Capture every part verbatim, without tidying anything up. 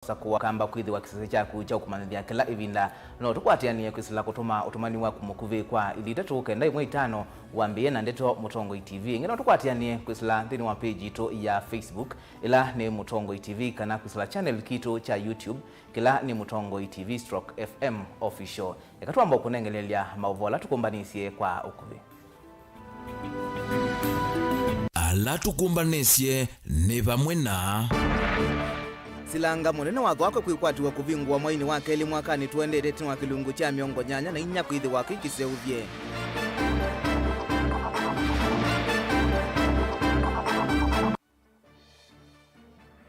Sakũa kamba kwĩthĩwa kĩsese kyaku kya ũkũmanyĩthya kĩla ĩvinda. No tũkwatĩanĩe kwĩsĩla kũtũma ũtũmani waku mũkuvĩ kwa ĩthĩũ itatũ kenda ĩmwe itano wambĩĩe na ndeto Mũtongoi T V. Ĩngĩ no tũkwatĩanĩe kwĩsĩla nthĩnĩ wa page yitũ ya Facebook, ĩla nĩ Mũtongoi T V, kana kwĩsĩla channel kitũ kya YouTube, kĩla nĩ Mũtongoi T V stroke F M Official. Eka twamba kũnengelelya maũvoo ala tũkũmbanĩsye kwa ũkuvĩ. Ala tũkũmbanĩsye nĩ vamwe na. Silanga mũnene wathwakwe kwĩkwatĩw'a kũvingũwa mwainĩ wa kelĩ mwakanĩ tũendete ĩtina wa kĩlungu kya mĩongo nyanya na inya kwĩthĩwa kĩkĩseũvye.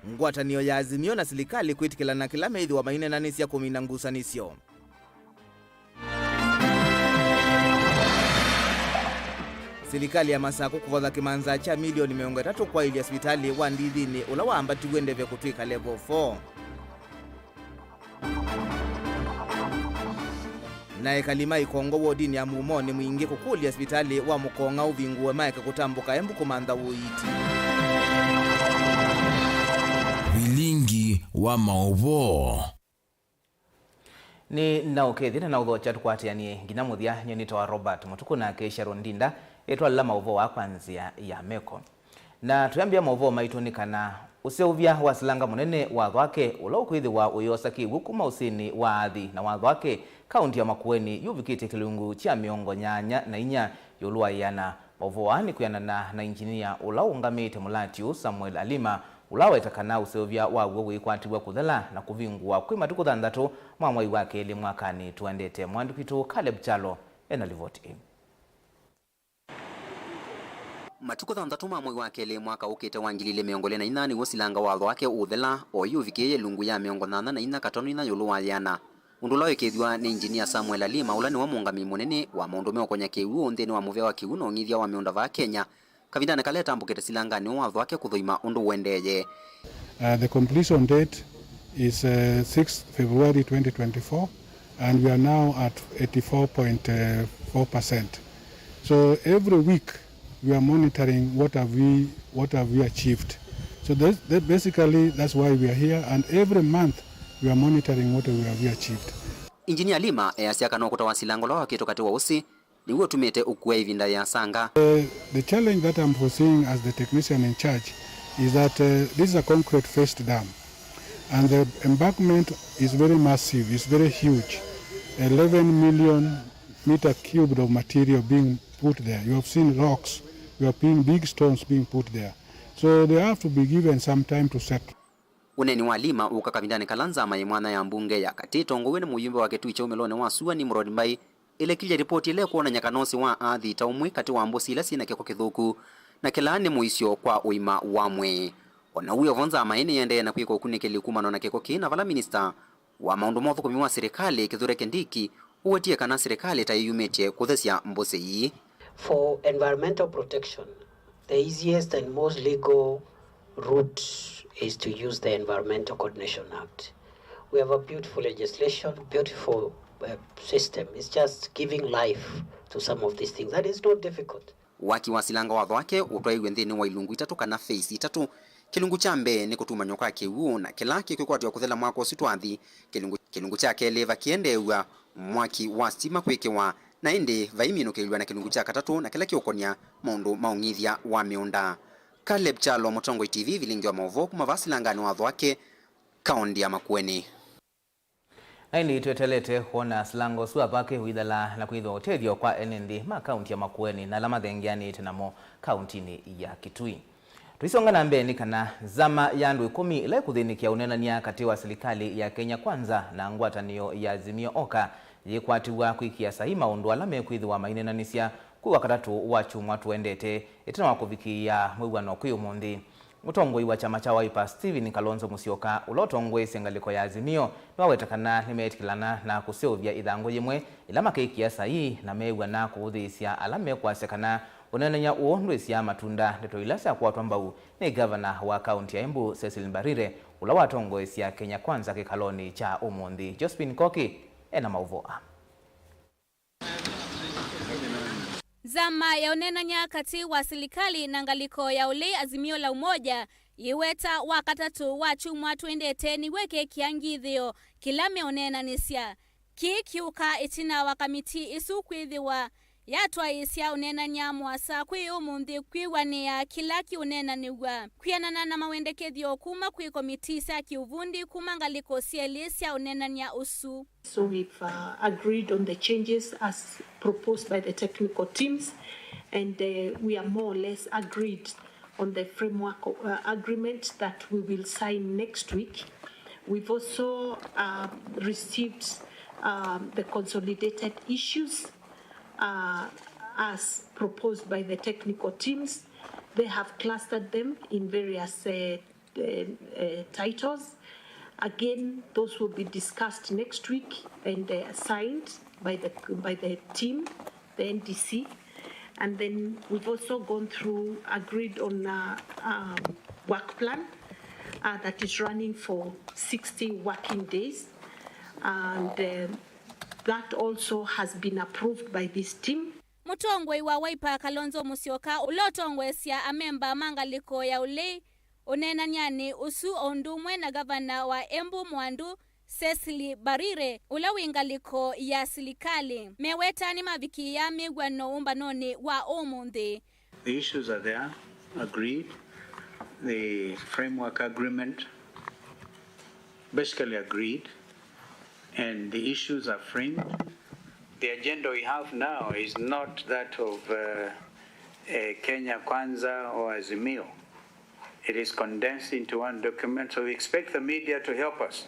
Ngwatanĩo ya Azimio na silikalĩ kwĩtĩkĩlana kĩla meĩthĩwa maineenanĩsya kũmina ngusanĩsyo. Silikalĩ ya Masakũ kũvatha kĩmanza kya milioni mĩongo ĩtatũ kwaĩlya sivitalĩ wa Ndithinĩ ũla waambatiw'e ndeve kũtw'ĩka level four. Na ekali ma Ikongo wodinĩ ya Mumo nĩ mwingĩ kũkũlya sivitalĩ wa Mũkong'a ũvingũwe maeke kũtambũka Embu kũmantha ũiiti. Vilingi wa maũvoo. Nĩ na ũkethya na na ũthokya tũkwatĩanĩe nginya mũthya. Nyie nĩtawa Robert Mũtukũ nake Sharon Ndinda ĩtwalĩla maũvoo aa kwa nzĩa ya meko. Na tũyambĩa maũvoo maitũ nĩ kana ũseũvya wa silanga mũnene wa Thwake ũla ũkwĩthĩwa ũyosa kĩw'ũ kuma ũsĩnĩ wa athi na wa Thwake, kaũnti ya Makueni, yũvikĩtye kĩlungu kya mĩongo nyanya na inya ĩũlũ wa ĩana. Maũvoo aa nĩ kwĩanana na injinia ũla ũũngamĩte mũlati ũũ, Samuel Alima, ũla waweta kana ũseũvya waw'o wĩkwatĩw'a kũthela na kũvingũwa kwĩ matukũ thanthatũ ma mwai wa kelĩ mwakanĩ tũendete. Mwandĩki witũ Caleb Kyalo ena livoti ĩĩ. Matukũ thanthatũ ma mwei wa kelĩ mwaka ũkĩte wa ngili ilĩ mĩongo ĩlĩ na inya nĩw'o silanga wa Thwake ũũthela, o yu ũvikĩĩe ĩlungu ya mĩongo nyanya na inya katono inya ĩũlũ wa yĩana, ũndũ ũla wĩkĩĩthw'a nĩ injinia Samuel Alima, ũla nĩwe mũũngamĩi mũnene wa maũndũ meũkonya kĩw'ũ nthĩnĩ wa mũvea wa kĩw'ũ na ũng'ithya wa mĩũnda vaa Kenya, kavindanĩ kala ĩtambũkĩte silanganĩ ũũ wa Thwake kũthũima ũndũ ũendeeye. Uh, the completion date is, uh, sixth February twenty twenty-four, and we are now at eighty-four point four percent. So every week we are monitoring what have we, what have we achieved. So that, that basically, that's why we are here, and every month we are monitoring what we have achieved. Engineer Lima easya kana ũkũta wa silanga ũla wakĩtwe katĩ wa ũsĩ nĩw'o ũtumĩte ũkua ĩvinda yĩasanga. Uh, the challenge that I'm foreseeing as the technician in charge is that, uh, this is a concrete faced dam, and the embankment is very massive, it's very huge. Eleven million meter cubed of material being put there. You have seen rocks, you have seen big stones being put there. So they have to be given some time to settle. Ũneeni wa Lima ũka kavindanĩ kala nzama yĩ mwanya ya mbunge ya katĩ ĩtongoew'e nĩ mũyumbe wa Kitui kya Umĩlonĩ wa Sua, Nimrod Mbai, ĩlekilye ripoti ĩla ĩkwonany'a kana ũsĩ wa athi ta ũmwe katĩ wa mbũsi ila syĩ na kĩko kĩthũku, na kĩla nĩ mũisyo kwa ũima wa mwĩĩ. O na ũu wĩ o vo, nzama ĩĩ nĩyĩendee na kwĩka ũkunĩkĩli kumana na kĩko kĩĩ, na vala minista wa maũndũ ma ũthũkũmi wa silikalĩ, Kithure Kindiki, ũwetie kana silikalĩ ta yĩyumĩtye kũthesya mbũsĩ ii. For environmental protection, the easiest and most legal route is to use the Environmental Coordination Act. We have a beautiful legislation, beautiful, uh, system. It's just giving life to some of these things. That is not difficult. Waki wa silanga wa Thwake ũtwaĩiw'e nthĩnĩ wa ilungu itatũ kana phase itatũ. Kĩlungu kya mbee nĩ kũtumanywa kwa kĩw'ũ na kĩla kĩkwĩkwatĩwa kũthela mwaka ũsu twathi. Kĩlungu, kĩlungu kya kelĩ vakĩendeew'a mwaki wa sitima kwĩkĩwa, na ĩndĩ vaiminũkĩlw'a na kĩlungu kya katatũ na kĩla kĩũkonya maũndũ ma ũng'ithya wa mĩũnda. Caleb Kyalo, Mũtongoi T V, vilingi wa maũvoo kuma vaa silanganĩ wa Thwake, kaũnti ya Makueni. Na ĩndĩ twetelete kwona silanga ũsu wa Thwake ũithela na kwĩthĩwa ũtethyo kwa ene nthĩ ma kaũnti ya Makueni na ala mathengeanĩte namo kaũntinĩ ya Kitui. Tũisonga na mbee nĩ kana nzama ya andũ ĩkũmi ĩla ĩkũthĩnĩkĩa ũneenany'a katĩ wa silikalĩ ya Kenya Kwanza na ngwatanĩo ya Azimio Oka yĩkwatĩw'a kwĩkĩa saii maũndũ ala mekwĩthĩwa maineenanĩsya kwĩ Wakatatũ wa kyumwa tũendete, ĩtina wa kũvikĩĩa mwĩw'ano kwĩ ũmũnthĩ. Mũtongoi wa kyama kya Wiper, Stephen Kalonzo Musyoka, ũla ũtongoesye ngalĩko ya Azimio, nĩwaweta kana nĩmeetĩkĩlana na kũseũvya ĩthangũ yĩmwe ĩla makeekĩa saii na meew'ana kũvũthĩĩsya ala mekwasya kana ũneenany'a ũũ ndwĩsyaa matunda, ndeto ila syakwatwa mbau nĩ ngavana wa kaũnti ya Embu, Cecily Mbarire, ũla watongoesya Kenya Kwanza kĩkalonĩ kya ũmũnthĩ. Josephine Koki ena maũvoo aa. Nzama ya ũneenany'a katĩ wa silikalĩ na ngalĩko ya ũlĩ, Azimio la Umoja, Ĩweta wa katatũ wa kyumwa twendete nĩw'o ĩkekĩa ngithĩo kĩla meũneenanĩsya. Kĩĩ kĩũka ĩtina wa kamitii ĩsu kwĩthĩwa yatwaĩĩsya ũneenany'a mũasa kwĩ ũmũnthĩ kwĩw'anĩa kĩla kĩũneenanĩw'a. Kwĩanana na mawendekethyo kuma kwĩ komitii sya kĩũvundi kuma ngalĩko syelĩ sya ũneenany'a ũsu. So we've uh, agreed on the changes as proposed by the technical teams, and uh, we are more or less agreed on the framework uh, agreement that we will sign next week. We've also uh, received um, the consolidated issues uh, as proposed by the technical teams. They have clustered them in various uh, uh, uh, titles. Again, those will be discussed next week and uh, signed by the, by the team, the N D C. And then we've also gone through, agreed on a um, work plan uh, that is running for sixty working days. And uh, that also has been approved by this team. Mũtongoi wa Wiper Kalonzo Musyoka, ũla ũtongoesya amemba ma ngalĩko ya ũlei ũneenanyanĩ ũsu o ũndũ ũmwe na ngavana wa Embu Mwandu Cecily Mbarire, ũla wĩ ngalĩko ya silikalĩ, meweta nĩmavikĩĩa mĩw'ano ũmbanonĩ wa ũmũnthĩ. The issues are there, agreed. The framework agreement basically agreed, and the issues are framed. The agenda we have now is not that of uh, uh, Kenya Kwanza or Azimio. It is condensed into one document, so we expect the media to help us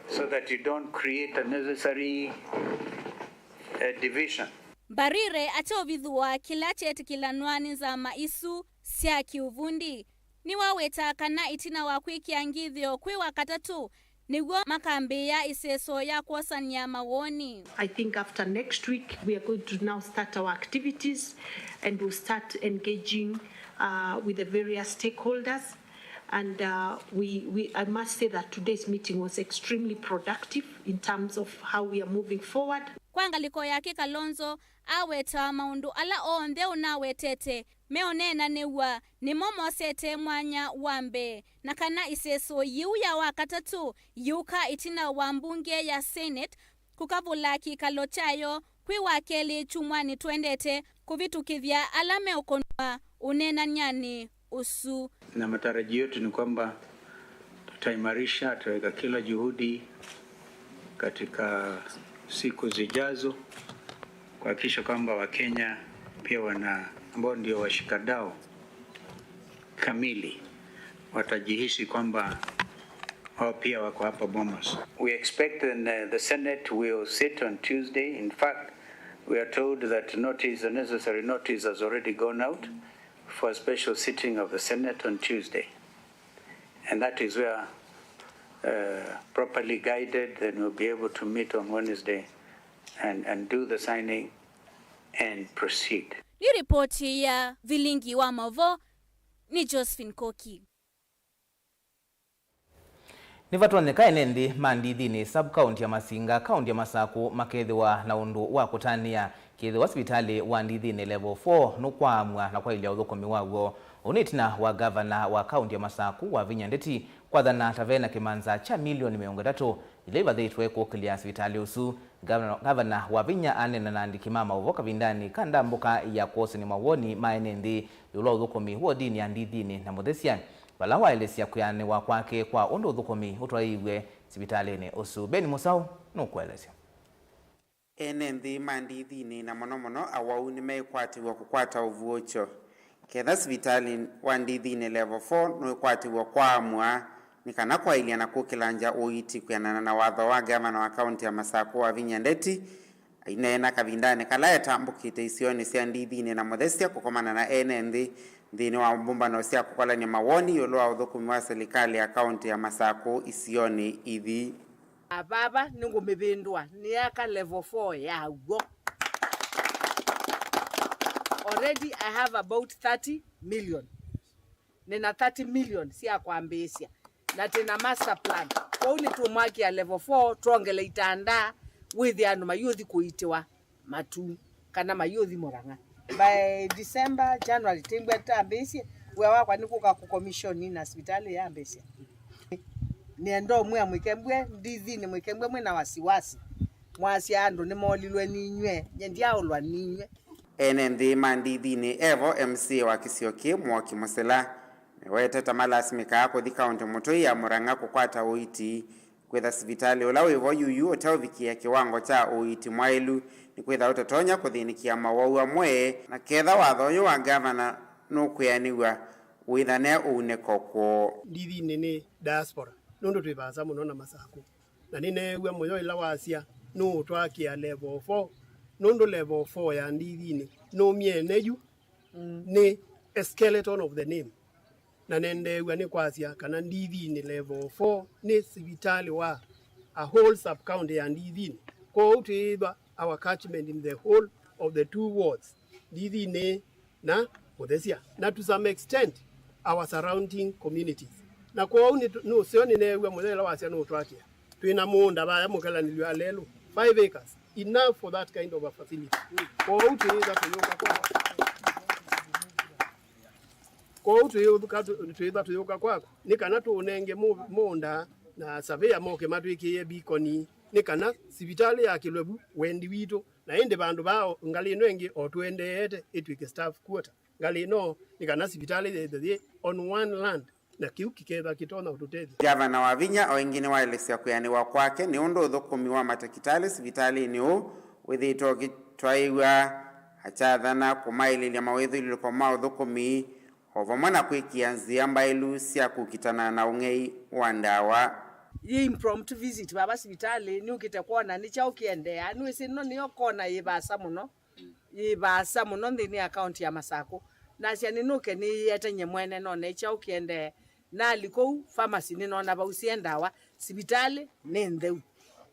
so that you don't create unnecessary uh, division. Mbarire ateũvithũa kĩla kyetĩkĩlanwa nĩ nzama isu sya kĩũvundi, nĩwaweta kana ĩtina wa kwĩkĩa ngithĩo kwĩ wa katatũ, nĩw'o makambĩĩa ĩseso ya kwosany'a mawoni. I think after next week, we are going to now start our activities and we'll start engaging uh, with the various stakeholders. And uh, we, we, I must say that today's meeting was extremely productive in terms of how we are moving forward. Kwa ngalĩko yake, Kalonzo aweta maũndũ ala onthe ũnawetete meũneenanĩw'a nĩmo mosete mwanya wa mbee, na kana ĩseso yĩu ya wa katatũ yĩũka ĩtina wa mbunge ya Senate kũkavũla kĩkalo kyayo kwĩ wa kelĩ kyumwanĩ twendete kũvĩtũkĩthya ala meũkonwa ũneenanyanĩ ũsu. Na matarajio yetu ni kwamba tutaimarisha, tutaweka kila juhudi katika siku zijazo kuhakikisha kwamba Wakenya pia wana, ambao ndio washikadau kamili, watajihisi kwamba wao pia wako hapa Bomas. We expect the, the Senate will sit on Tuesday. In fact, we are told that notice, the necessary notice has already gone out for a special sitting of the Senate on Tuesday. And that is where, uh, properly guided, then we'll be able to meet on Wednesday and, and do the signing and proceed. Nĩ ripoti ya Vilingi wa Maũvoo, nĩ Josephine Koki. Nĩvatonyeka ene nthĩ ma Ndithinĩ, sub-county ya Masinga, kaunti ya Masakũ, makethĩwa na ũndũ wa kũtanĩa kĩthĩwa sivitalĩ wa Ndithinĩ level four nũkwaamw'a na kwaĩlya ũthũkũmi waw'o. Ũu nĩ ĩtina wa ngavana wa kaunti ya Masakũ, Wavinya Ndeti, kwathana ta vena kĩmanza kya milioni mĩongo ĩtatũ ila ivathĩtwe kũkĩlya sivitalĩ ũsu. Ngavana, Ngavana Wavinya aneena na andĩki ma maũvoo kavindanĩ ka ndambũka ya kwosany'a mawoni ma ene nthĩ ĩũlũ wa ũthũkũmi wodinĩ ya Ndithinĩ na Mũthesya, vala waelesya kwĩanĩwa kwake kwa ũndũ ũthũkũmi ũtwaĩĩw'e sivitalĩnĩ ũsu. Ben Mũsaũ nũkũelesya. Ene nthĩ ma Ndithinĩ, na mũno mũno awau, nĩmeĩkwatĩw'a kũkwata ũvuũkyo. Ketha sivitalĩ wa Ndithinĩ level four nũĩkwatĩw'a kwaamw'a, nĩ kana kwaĩlya na kũkĩlangya ũiiti kwĩanana na watho wa ngavana wa kaunti ya Masakũ, Wavinya Ndeti, aineena kavindanĩ kala etambũkĩte isionĩ sya Ndithinĩ na Mũthesya kũkomana na ene nthĩ nthĩnĩ wa mbũmbano sya kũkolany'a mawoni ĩũlũ wa ũthũkũmi wa silikalĩ ya kaunti ya Masakũ isionĩ ithi. Vava nĩngũmĩvĩndũa, nĩyaka level four yaw'o. Already I have about thirty million. Nĩna thirty million sya kwambĩĩsya, na twĩna master plan. Kwoou nĩtũmwakĩa level four, twongele itanda, wĩthĩa andũ mayũthi kũitĩwa matu kana mayũthi Mũrang'a. By December, January, tĩngw'a tũtambĩĩsye, Wĩa wakwa nĩ kũka kũ commission na sivitalĩ yambĩsya. Nĩenda ũmwĩa mwĩkembwe ndithinĩ, mwĩkembwe mwĩ na wasiwasi. Mwasya andũ nĩmolilwe ninyw'e, nye ndyaũlwa ninyw'e. Ene nthĩ ma ndithinĩ evo M C A wa kĩsio kĩĩ Mwoki Mũsila nĩwetete malasimĩkaa kũthi kaũntĩ mũtũi ya Murang'a kũkwata ũiiti, kwĩtha sivitalĩ ũla wĩvo yuyu ũteũvikĩĩa kĩwango kya ũiiti mwaĩlu, nĩkwĩtha ũtatonya kũthĩnĩkĩa mawau amwe, na ketha watho ũyũ wa ngavana nũkwĩanĩw'a wĩthane ũunĩko kwoo. Ndithinĩ nĩ diaspora, nũndũ twĩ vaasa mũno na Masakũ. Na nĩneew'a mũyo ĩla wasya, "Nũũtwakĩa level four," nũndũ level four ya ndithinĩ nũmyene yu, nĩ a skeleton of the name. Na nendeew'a nĩ kwasya kana ndithinĩ level four nĩ sivitalĩ wa a whole sub-county ya ndithinĩ. Kwoou twĩĩthwa our catchment in the whole of the two wards, ndithinĩ na Mũthesya, na to some extent our surrounding communities. Na kwoou nĩ, nũseo nĩneew'a mũyo ĩla wasya nũũtwakĩa. Twĩ na mũũnda vaya mũkelanĩlyo wa lelũ, five acres, enough for that kind of a facility. Kwoou twĩĩtha tũyũka kwaku. Kwoou twĩũka, twĩĩtha tũyũka kwaku nĩ kana tũũnenge mũ-, mũũnda na surveyor moke matwĩkĩĩe beacon nĩ kana sivitalĩ yakĩlwe vu wendi witũ. Na ĩndĩ vandũ vaa ngalĩ ĩno ĩngĩ o tũendeete ĩtw'ĩke staff quarter. Ngalĩ ĩno nĩ kana sivitalĩ yĩthwe yĩ on one land, na kĩu kĩkethwa kĩtonya ũtũtethya. Gavana Wavinya o ĩngĩ nĩwaelesya kwĩanĩwa kwake nĩ ũndũ ũthũkũmi wa matakĩtalĩ sivitalĩnĩ ũũ wĩthĩĩtwe ũkĩtwaĩw'a, akyathana kũmaĩlĩlya mawĩthũlũlũko ma ũthũkũmi o vamwe na kwĩkĩa nzĩa mbaĩlu sya kũkitana na ũng'ei wa ndawa. Yĩ impromptu visit vava sivitalĩ, nĩũkĩte kwona nĩ kyaũ kĩendeea. Nĩwĩsĩ ĩno nĩyo kona yĩ vaasa mũno, yĩ vaasa mũno nthĩnĩ ya kaũnti ya Masakũ. Nasya nĩnũke nĩyĩete nye mwene none kyaũ kĩendee. Nali kũu pharmacy nĩnoona vau syĩ ndawa, sivitalĩ nĩ ntheu.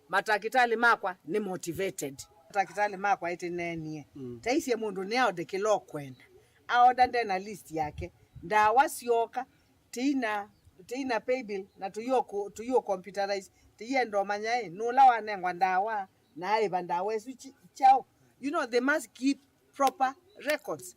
Matakĩtalĩ makwa nĩ motivated. Matakĩtalĩ makwa ĩtĩneenie. Mm. Taisye mũndũ nĩaode kĩla ũkwenda. Aoda nde na list yake. Ndawa syooka, tĩina, tĩina paybill, na tũyũ, tũyũ computerize, tĩyenda ũmanya ĩ, nũla wanengwa ndawa, na aĩva ndawa ĩsu kyaũ. You know, they must keep proper records.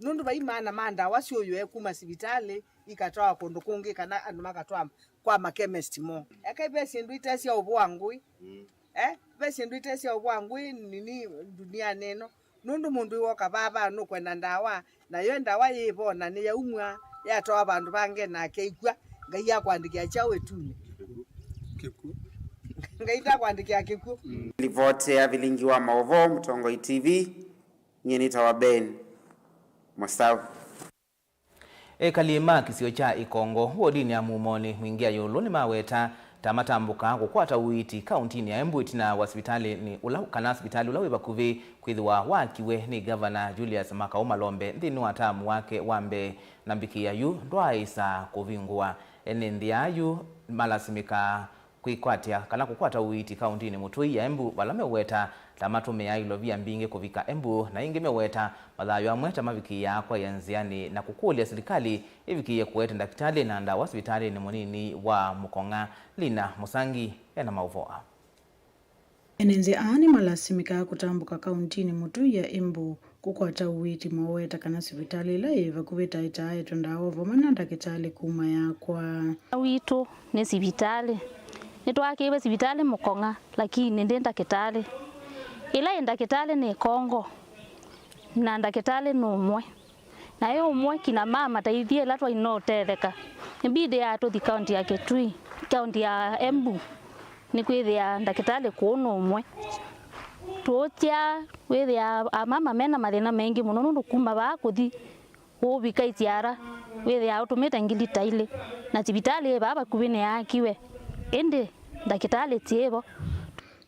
Nũndũ vai maana ma ndawa syũyũe kuma sivitalĩ ikatwawa kũndũ kũngĩ kana andũ makatwaa kwa makemesti moo. Ekai ve syĩndũ ite sya ũvũa ngũĩ. Mm. Eh, ve syĩndũ ite sya ũvũa ngũĩ nini ndunianĩ ĩno. Nũndũ mũndũ ĩwoka vaa nũkwenda ndawa, nayo ndawa yĩvo na nĩyaumw'a yatwawa vandũ vange nake ikw'a, Ngai akwandĩkĩa kyaũ ĩtunĩ? Kĩkw'ũ. Ngai ndakwandĩkĩa kĩkw'ũ. Livoti ya vilingi wa maũvoo, Mũtongoi T V, nyie nĩtawa Ben Mũsau. Ekali ma kĩsio kya Ikongo wodinĩ ya Mumonĩ Mwingĩa Yũlũ nĩmaweta ta matambũka kũkwata ũiiti kaũntinĩ ya Embu ĩtina wa sivitalĩnĩ ũla, kana sivitalĩ ũla wĩ vakuvĩ kwĩthĩwa waakiwe nĩ Ngavana Julius Makau Malombe nthĩnĩ wa taamu wake wa mbee, na mbikĩa yu ndwaaĩsa kũvingũa. Ene nthĩ aa yu malasimĩkaa kwĩkwatya kana kũkwata ũiiti kaũntinĩ mũtũi ya Embu, vala meũweta ta matũmĩaa ilovia mbingĩ kũvika Embu, na ĩngĩ meũweta mathayũ amwe ta mavikĩĩaa kwaĩa nzĩanĩ na kũkũlya silikalĩ ĩvikĩĩe kũete ndakĩtalĩ na ndawa sivitalĩnĩ mũnini wa Mũkong'a. Lina Mũsangi ena maũvoo aa. Ene nzĩa aa nĩmalasimĩkaa kũtambũka kaũntinĩ mũtũi ya Embu kũkwata ũiiti, moweta kana sivitalĩ ĩla yĩ vakuvĩ ta ĩtaaĩtwe ndawa vamwe na ndakĩtalĩ kuma yakwa. Witũ nĩ sivitalĩ. Nĩtwakĩiwe sivitalĩ Mũkong'a, lakini ndĩ ndakĩtalĩ. Ĩla ĩ ndakĩtalĩ nĩ Kongo, na ndakĩtalĩ nĩ ũmwe. Na ĩ ũmwe kina mama ta ithyĩ ĩla twaina ũtetheka, ĩmbidi ya tũthi kaũnti ya Kitui, kaũnti ya Embu, nĩkwĩthĩa ndakĩtalĩ kũũ nĩ ũmwe. Tũũkya wĩthĩa amama mena mathĩna maingĩ mũno, nũndũ kuma vaa kũthi ũũvika Itiara, wĩthĩaa ũtũmĩte ngili ta ilĩ, na sivitalĩ ĩ vaa vakuvĩ nĩyaakiwe, ĩndĩ ndakĩtalĩ syĩvo.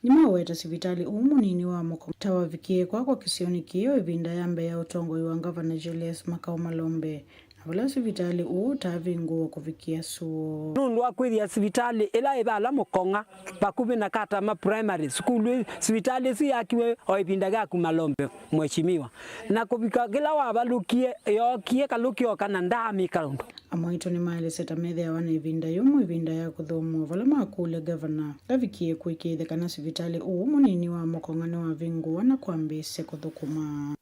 Nĩmaweta sivitalĩ ũũ mũnini wa Mũkong'a ta wavikĩe kwakwa kĩsionĩ kĩĩ o ĩvinda ya mbee ya ũtongoi wa Ngavana Julius Makau Malombe, na vala sivitalĩ ũũ ũtaavingũwa kũvikĩa sũũ. Nũndũ wa kwĩthĩa sivitalĩ ĩla ĩ vala Mũkong'a vakuvĩ na Katama Primary School, sivitalĩ ĩsu yakiwe o ĩvinda yaku Malombe, Mheshimiwa, na kũvika kĩla wavalũkie, yookie kalũki oka na ndaamĩka ũndũ. Amwe aitũ nĩmaelesya ta methĩawa na ĩvinda yũmũ ĩvinda ya kũthũmũa vala makũlya ngavana avikĩe kũĩkĩĩthya kana sivitalĩ ũũ mũnini wa Mũkong'a nĩwavingũwa na kwambĩĩsya kũthũkũma.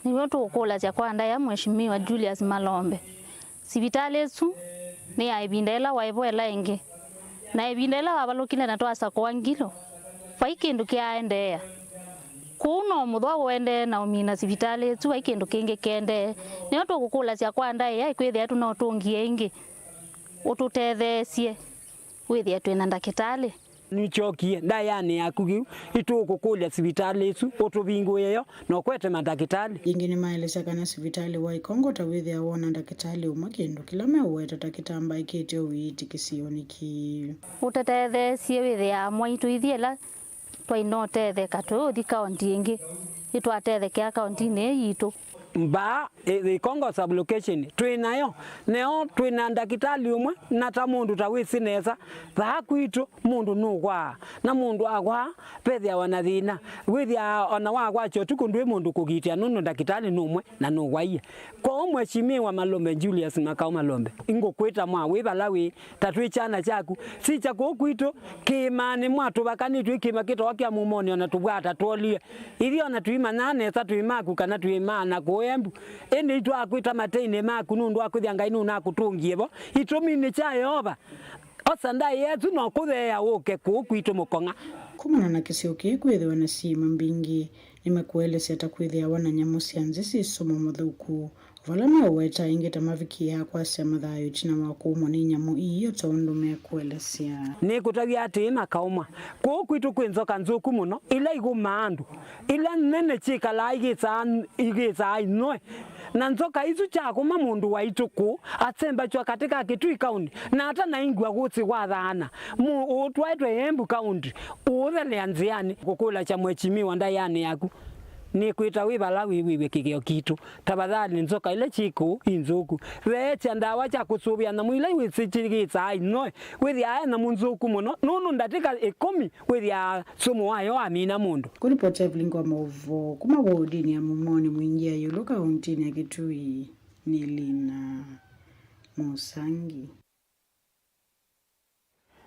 Nĩw'o tũũkũlasya kwa ndaĩa Mheshimiwa Julius Malombe, Sivitalĩ ĩsu nĩ ya ĩvinda ĩla waĩ vo ĩla ĩngĩ, na ĩvinda ĩla wavalũkile na twasakũa Ngilo, vai kĩndũ kyaaendeea. Kũu no mũthwa ũendee na ũmina sivitalĩ ĩsu, vai kĩndũ kĩngĩ kĩendee. Nĩyo tũkũkũlasya kwa ndaĩa ĩkwĩthĩa tũnotũngie ĩngĩ, ũtũtetheesye wĩthĩe twĩ na ndakĩtalĩ. Nĩkyokie ndaĩanĩ yaku kĩu, nĩtũkũkũlya sivitalĩ ĩsu ũtũvingũĩe yo na ũkwete mandakĩtalĩ. Ĩngĩ nĩmaelesya kana sivitalĩ wa Ikongo ta wĩthĩawa na ndakĩtalĩ ũmwe kĩndũ kĩla meũweta ta kĩtambaĩkĩte ũiiti kĩsionĩ kĩĩ. Ũtũtetheesye wĩthĩaa mwaitũ ithyĩ ĩla twaĩ na ũtetheka tũyũthi kaũnti ĩngĩ, nĩtwatethekea kaũntinĩ ĩĩ yitũ. Mbaa, ĩ, Ikongo sub-location twĩ nayo, neo twĩ na ndakĩtalĩ ũmwe, na ta mũndũ ta wĩsĩ nesa, vaa kwitũ mũndũ nũkwaa, na mũndũ akwaa vethĩawa na thĩna. Wĩthĩaa ona wakwakya ũtukũ ndwĩ mũndũ kũkitĩa nũndũ ndakĩtalĩ nũmwe na nũwaie. Kwoou Mheshimiwa Malombe Julius Makau Malombe, ingũkwĩta mwa wĩ vala wĩ, ta twĩ kyana kyaku. Sikya kũu kwitũ kĩĩmanĩ mwatũvakanĩtw'e kĩĩma kĩtawa kya Mũmonĩ, ona tũvwata twolie. Ithyĩ ona tũimanyaa nesa twĩ maku kana twĩ ma na kũũ Embu. Ĩndĩ itwakwĩta mateinĩ maku nũndũ wa kwĩthĩa Ngai nũnakũtũngie vo. Itũmi nĩ kya Yeova. Osa ndaĩa ĩsu na ũkũtheea ũke kũũ kwitũ Mũkong'a. Kumana na kĩsio kĩĩ kwĩthĩwa na syĩma mbingĩ, nĩmekũelesya ta kwĩthĩawa na nyamũ sya nzĩ syĩ sumu mũthũku, vala meũweta ĩngĩ ta mavikĩaa kwasya mathayũ ĩtina wa kũumwa nĩ nyamũ ii, o ta ũndũ mekũelesya. Nĩkũtavya atĩĩ, Makaũmwa, kũũ kwitũ kwĩ nzoka nzũku mũno, ila igũmaa andũ, ila nene kyĩkalaa igĩsaa, igĩsaa inoe. Na nzoka isu kyakũma mũndũ waitũ kũũ, asembakywa katĩ ka Kitui County, na atanaingw'a kũsĩ kwathaana, mũ-, ũtwaĩtwe Embu County, ũũthelea nzĩanĩ. Kũkũlasya Mheshimiwa ndaĩanĩ yaku, nĩkwĩta wĩ vala wĩ wĩw'e kĩkeo kitũ. Tafadhali, nzoka ila syĩ kũũ i nzũku. Veetya ndawa sya kũsũvĩa nyamũ ila wĩsĩ syĩkĩsaa inoe, wĩthĩaa e nyamũ nzũku mũno, nũndũ ndatĩka ĩkũmi wĩthĩaa sumu wayo wamina mũndũ. Kũlipoti Evelyn kwa maũvoo kuma wodinĩ ya Mũmonĩ Mwingĩ ya ĩũlũ kaũntinĩ ya Kitui, nĩ Lina Mũsangi.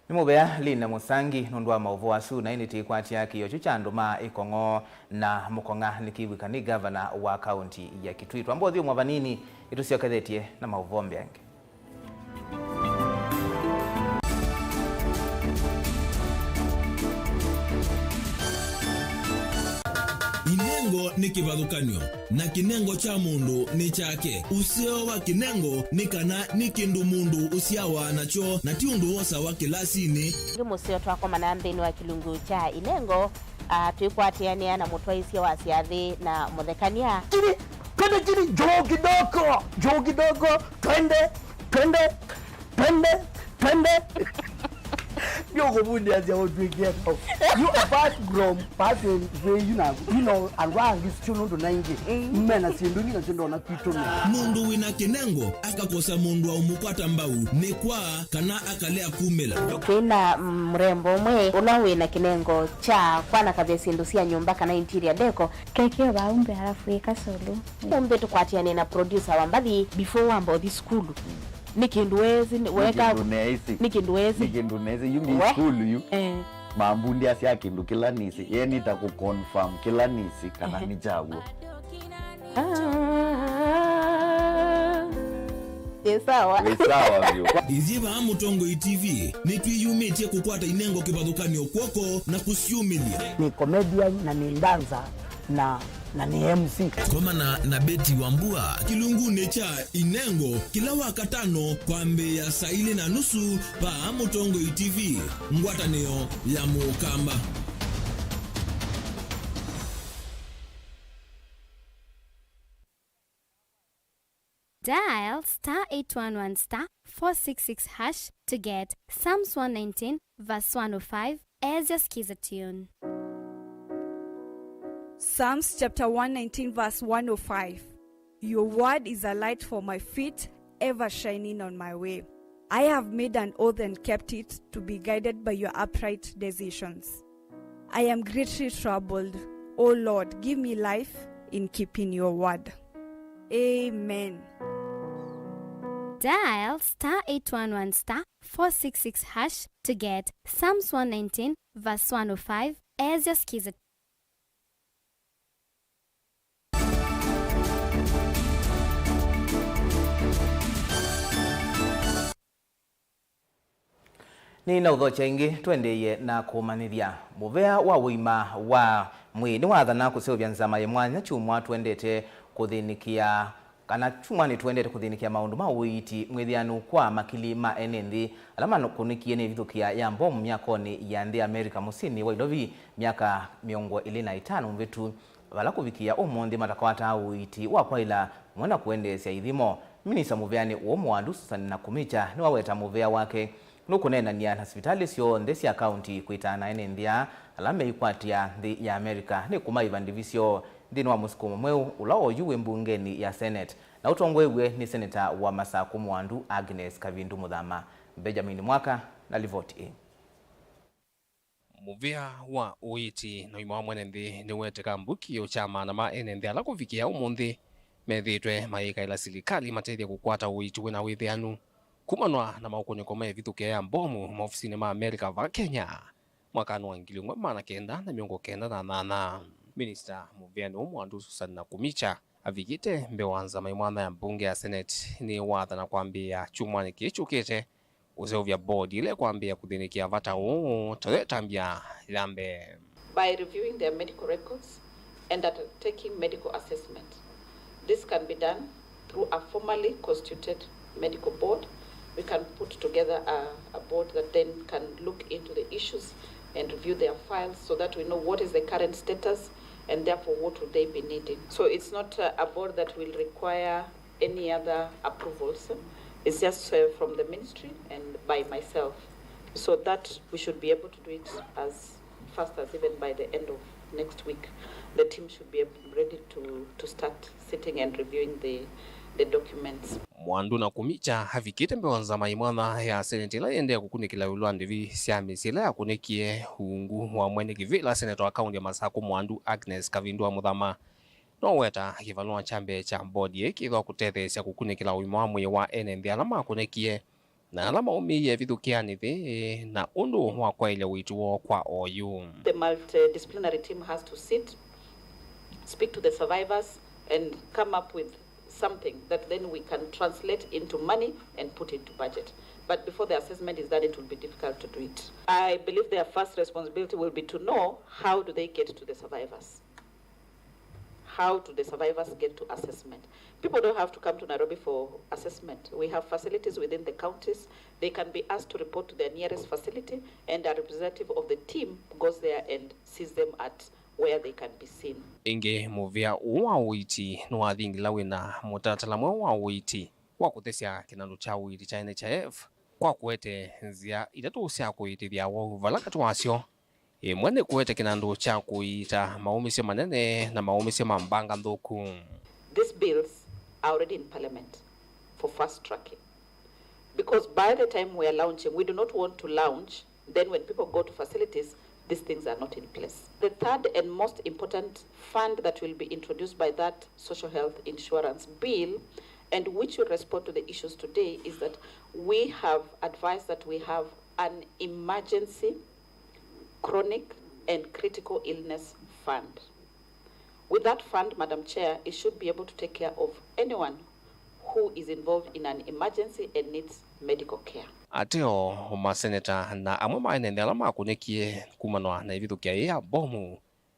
Nĩ mũvea Lina Mũsangi nũndũ wa maũvoo asu, na ĩndĩ tĩkwatya kĩĩo kyu kya andũ ma Ĩkong'o na Mũkong'a nĩkĩw'ĩka nĩ ngavana wa kaũnti ya Kitui. Twamba ũthyũmũa vanini, ĩtũsyokethetye na maũvoo mbeange. Inengo nĩ kĩvathũkany'o, na kĩnengo kya mũndũ nĩ kyake. Ũseo wa kĩnengo nĩ kana nĩ kĩndũ mũndũ ũsyawa nakyo, na ti ũndũ wosawa kĩlasinĩ. Ĩngĩ mũseo twakomana nthĩnĩ wa kĩlungu kya inengo, ah, twĩkwatĩanĩa na mũtwaĩsya wa syathĩ na mũthekany'a. Chini, twende chini, juu kidogo, juu kidogo, twende, twende, twende, twende. Ndio kũvundĩasya ũtwĩkie kau. You, apart from passing through, you know, you know, andũ angĩ sio nũndũ na ingĩ. Mm. Mena syĩndũ ingĩ nasyo ndona kwitũ me. Mũndũ wĩna kĩnengo akakosa mũndũ wa ũmũkwata mbau nĩ kwa kana akalea kumĩla. Twĩna mrembo ũmwe ũla wĩna kĩnengo kya kwanakavya syĩndũ sya nyũmba kana interior decor. Kekeo vaa umbe halafu ĩka solo. Umbe tũkwatĩane na producer wa mbathi before wamba ũthi sukulu. Nĩ kĩndũ wesĩ, nĩ weka kĩndũ neĩsĩ. Nĩ kĩndũ wesĩ. Nĩ kĩndũ neĩsĩ. Yu nĩ we sukulu yu. Eh. Mambundĩasya kĩndũ kĩla nĩsĩ. Ye nĩta kũ confirm kĩla nĩsĩ kana nĩ kyaw'o. Ah. Ĩ sawa. Wĩ sawa vyũ. Ithyĩ vaa Mũtongoi T V nĩtwĩyumĩtye kũkwata inengo kĩvathũkany'o kw'oko na kũsyumĩlya. Nĩ comedian na nĩ dancer na, na nĩ M C. Komana na Betty Wambua kĩlungunĩ kya Inengo kĩla Wakatano kwambĩĩa saa ilĩ na nusu vaa Mũtongoi T V, ngwatanĩo ya Mũkamba. Dial star eight one one star four six six hash to get Psalms one nineteen verse one oh five as your skiza tune. Psalms chapter one nineteen verse one oh five. Your word is a light for my feet, ever shining on my way. I have made an oath and kept it, to be guided by your upright decisions. I am greatly troubled. O Lord, give me life in keeping your word. Amen. Dial star eight one one star four six six hash to get Psalms one nineteen verse one oh five as your skiza. Nĩnaũthokya ĩngĩ, tũendeeye na kũmanyĩthya. Mũvea wa ũima wa mwĩĩ nĩwathana kũseũvya nzama yĩ mwanya kyumwa tũendete kũthĩnĩkĩa, kana kyumwanĩ tũendete kũthĩnĩkĩa maũndũ ma ũiiti mwĩthĩanu kwa makili ma ene nthĩ ala makũnĩkie nĩ ĩvithũkĩa ya mbomu myakonĩ ya nthĩ ya America mũsyĩnĩ wa Ilovi myaka mĩongo ĩlĩ na ĩtano mĩvĩtu, vala kũvikĩa ũmũnthĩ matakwataa ũiiti wa kwaĩla mwe na kũendeesya ithimo. Minista mũveanĩ ũũ mũalu Susan Nakhumicha nĩwaweta mũvea wake nũkũneenany'a na sivitalĩ syonthe sya kaunti kwĩtaa na ene nthĩ aa ala meikwatya nthĩ ya America nĩ kũmaĩva ndivi syoo nthĩnĩ wa mũsukumo mweũ ũla oyu wĩ mbungenĩ ya Senate na ũtongoew'e nĩ seneta wa Masakũ Mũandu Agnes Kavindu Mũthama. Benjamin Mwaka na livoti ĩĩ. Mũvea wa ũiiti na ũima wa mwene nthĩ nĩwetĩka mbukio kya maana ma ene nthĩ ala kũvikĩa ũmũnthĩ methĩĩtwe mayĩkaĩla silikalĩ matethye kũkwata ũiiti wĩna wĩthĩanu kumanwa na maũkũnĩko ma ĩvithũkĩa ya mbomu maofisinĩ ma America vaa Kenya mwakanĩ wa ngili ĩmwe maana kenda na mĩongo kenda na nyanya. Minista mũveanĩ ũũ Mũandu Susan Nakhumicha avikĩte mbee wa nzama ĩ mwanya ya mbunge ya Senate nĩwathana kwambĩĩa kyumwanĩ kĩĩ kyũkĩte ũseũvya board ĩla ĩkwambĩĩa kũthĩnĩkĩa vata ũũ ta yo ĩtambya ya mbee. By reviewing their medical records and undertaking medical assessment. This can be done through a formally constituted medical board. We can put together a, a board that then can look into the issues and review their files so that we know what is the current status and therefore what would they be needing. So it's not a, a board that will require any other approvals. It's just uh, from the ministry and by myself. So that we should be able to do it as fast as even by the end of next week. The team should be able, ready to, to start sitting and reviewing the, the documents. Mwandu na Kumicha avikĩte mbee wa nzama ĩ mwanya ya Senate ĩla yĩendee kũkunĩkĩla ĩũlũ wa ndĩvi sya mĩsyĩ ĩla yakũnĩkie ungu wa mwene kĩvĩla seneta wa kaunti ya Masakũ Mwandu Agnes Kavindu wa Mũthama. Noweta kĩvalũa kya mbee kya mbodi ĩĩ kĩthwa kũtetheesya kũkunĩkĩla ũima wa mwĩĩ wa ene nthĩ ala makũnĩkie na ala maumĩie ĩvithũkĩanĩ yĩĩ na ũndũ wa kwaĩlya ũiiti woo kwa oyu. The multidisciplinary team has to sit, speak to the survivors and come up with something that then we can translate into money and put into budget. But before the assessment is done, it will be difficult to do it. I believe their first responsibility will be to know how do they get to the survivors. How do the survivors get to assessment? People don't have to come to Nairobi for assessment. We have facilities within the counties. They can be asked to report to their nearest facility, and a representative of the team goes there and sees them at where they can be seen. Ĩngĩ, mũvĩa ũũ wa ũiiti nĩwathingĩla wĩna mũtalatala mweũ wa ũiiti wa kũthesya kĩnandũ kya ũiiti kya N H I F kwa kũete nzĩa itatũ sya kũiitĩthya awau, vala katĩ wasyo ĩmwe nĩ kũete kĩnandũ kya kũiita maũmĩsyo manene na maũmĩsyo ma mbanga nthũku. These bills are already in parliament for fast tracking, because by the time we are launching, we do not want to launch, then when people go to facilities, these things are not in place. The third and most important fund that will be introduced by that social health insurance bill, and which will respond to the issues today, is that we have advised that we have an emergency chronic and critical illness fund. With that fund, Madam Chair, it should be able to take care of anyone who is involved in an emergency and needs medical care. Ateo, maseneta na amwe ma ene nthĩ ala makũnĩkie kumanwa na ĩvithũkĩa yĩĩ ya mbomu